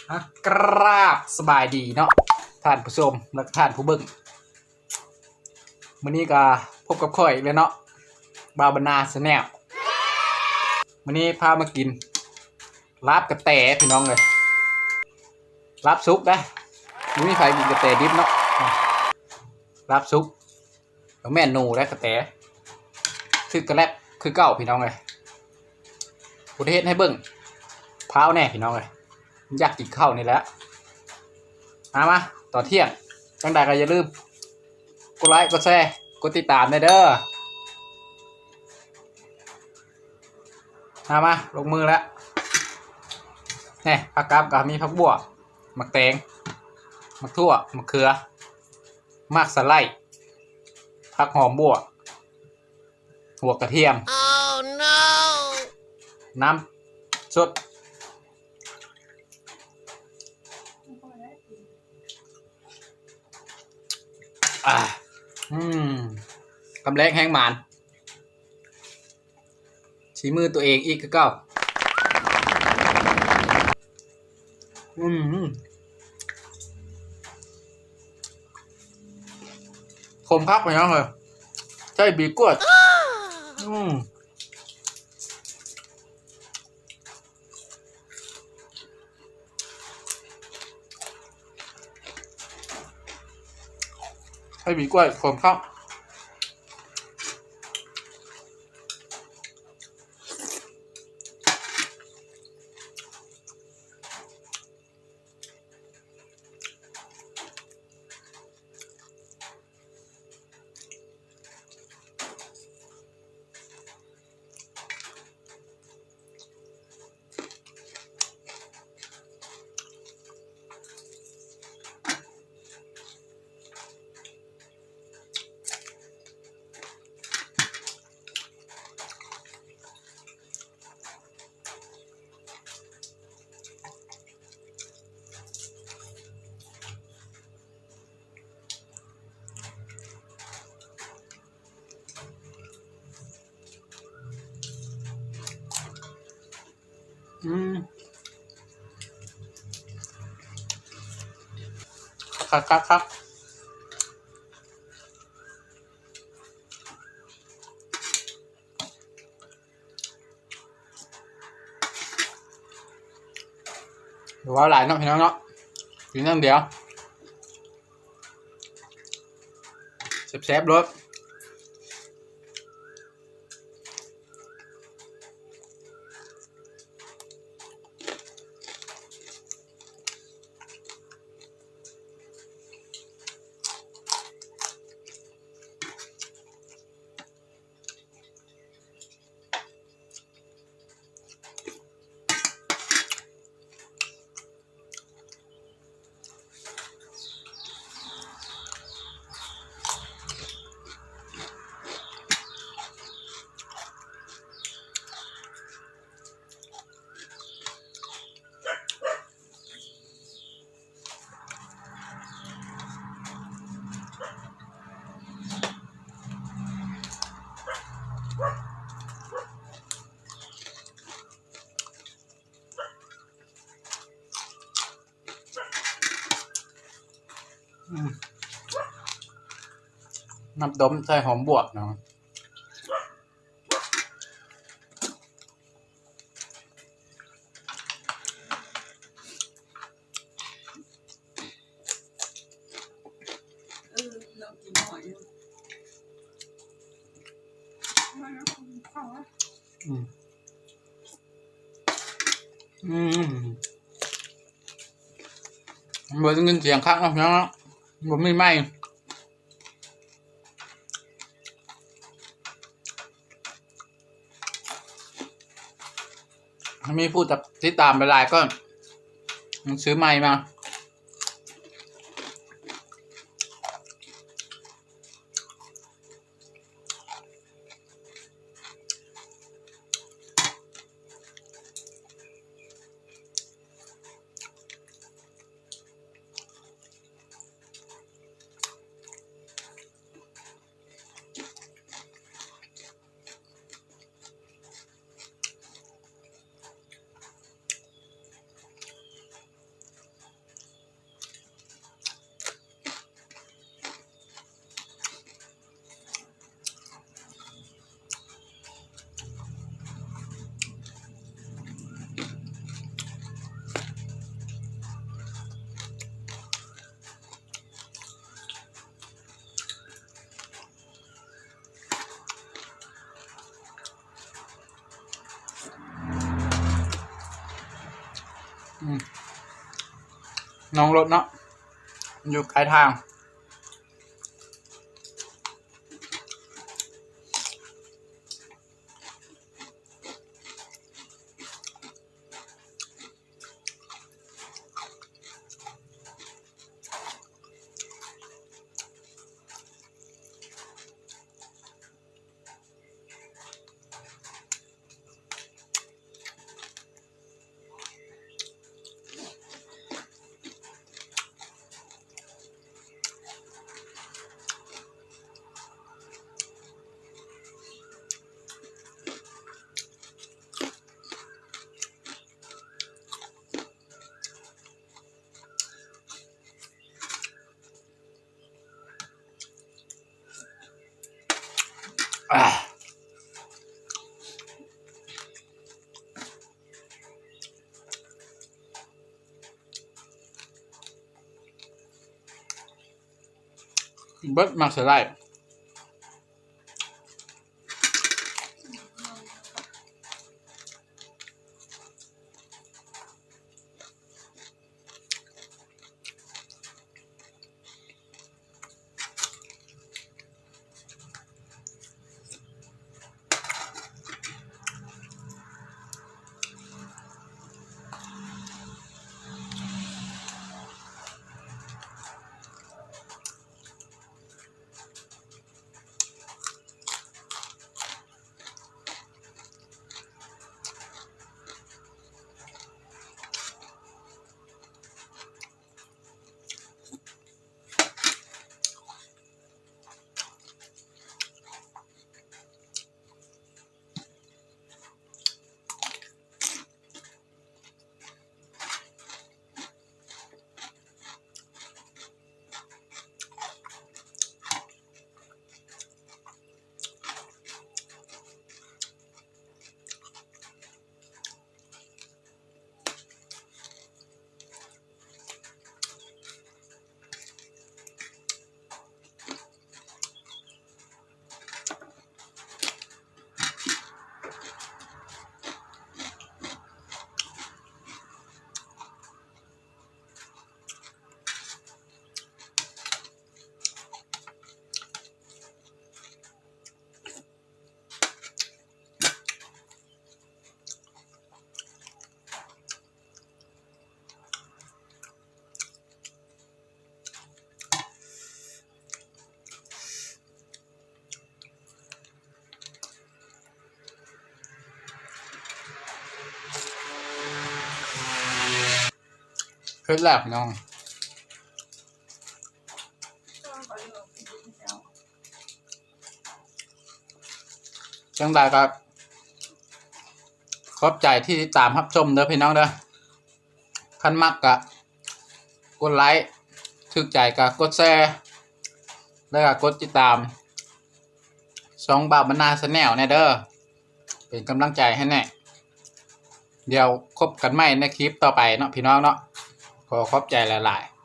ອ່ະ ກາບສະບາຍດີເນາະ ທ່ານຜູ້ຊົມ ແລະ ທ່ານຜູ້ເບິ່ງ. ມື້ນີ້ກໍພົບກັບຂ້ອຍອີກແລ້ວເນາະ ບ່າວບັນນາ Channel. ມື້ນີ້ພາມາກິນລາບກະແຕພີ່ນ້ອງເອີຍ. ລາບສຸກເດ້ ບໍ່ມີໃຜກິນກະແຕດິບເນາະ. ລາບສຸກ ບໍ່ແມ່ນໜູເດ້ກະແຕ. ຊື່ກະແລັບຄືເກົ່າພີ່ນ້ອງເອີຍ. ບໍ່ໄດ້ເຮັດໃຫ້ເບິ່ງ ພາວແດ່ພີ່ນ້ອງເອີຍ. ຢາກກິນເຂົ້ານີ້ແຫຼະ. ມາ ມາ ຕອນທ່ຽງ ຈັ່ງໃດກໍຢ່າລືມກົດໄລ ກົດແຊ ກົດຕິດຕາມແດ່ເດີ. ມາ ມາ ລົງມືແລ້ວ. ແນ່ ຜັກກັບກໍມີຜັກບົ່ວ ໝາກແຕງ ໝາກຖົ່ວ ໝາກເຂືອ ໝາກສະໄລ ຜັກຫອມບົ່ວ ຫົວກະທຽມ ນ້ຳສົດ. ອາ ອືມ ກຳແລງແຮງໝານ ສີມືຕົວເອງອີກຄືເກົ່າ. ອືມ ຂົມຄັກເລີຍເນາະ ໃສ່ບີກວດ. ອືມ ໃສ່ບີກວດ ຂົມຄັກ. ອືມ ຄັກໆໆ. ບໍ່ເວົ້າຫຼາຍເນາະພີ່ນ້ອງເນາະ ກິນຢ່າງດຽວ ແຊບໆໂລດ. ອືມ ນ້ຳຕົ້ມໃສ່ຫອມບວກເນາະ. ເອີ ລອງກິນຫອຍຢູ່ ອືມ ອືມ ບໍ່ໄດ້ຍິນສຽງຄັກເນາະ ບໍ່ມີໄມ. ມີຜູ້ຕິດຕາມຫຼາຍໆ ກໍຊື້ໃໝ່ມາ. ນອງລົດເນາະ ຢູ່ໄກທາງ. ເບິດໝາກສະໄລ. ເຜັດແລ້ວພີ່ນ້ອງ. ຈັ່ງໃດກໍຂອບໃຈທີ່ຕິດຕາມຮັບຊົມເດີພີ່ນ້ອງເດີ. ຄັນມັກກະກົດໄລ, ຖືກໃຈກະກົດແຊ ແລ້ວກະກົດຕິດຕາມຊ່ອງບ່າວບັນນາແຊນແນວແດ່ເດີ ເປັນກຳລັງໃຈໃຫ້ແດ່. ດຽວພົບກັນໃໝ່ໃນຄລິບຕໍ່ໄປເນາະພີ່ນ້ອງເນາະ. ຂໍຂອບໃຈຫຼາຍໆ.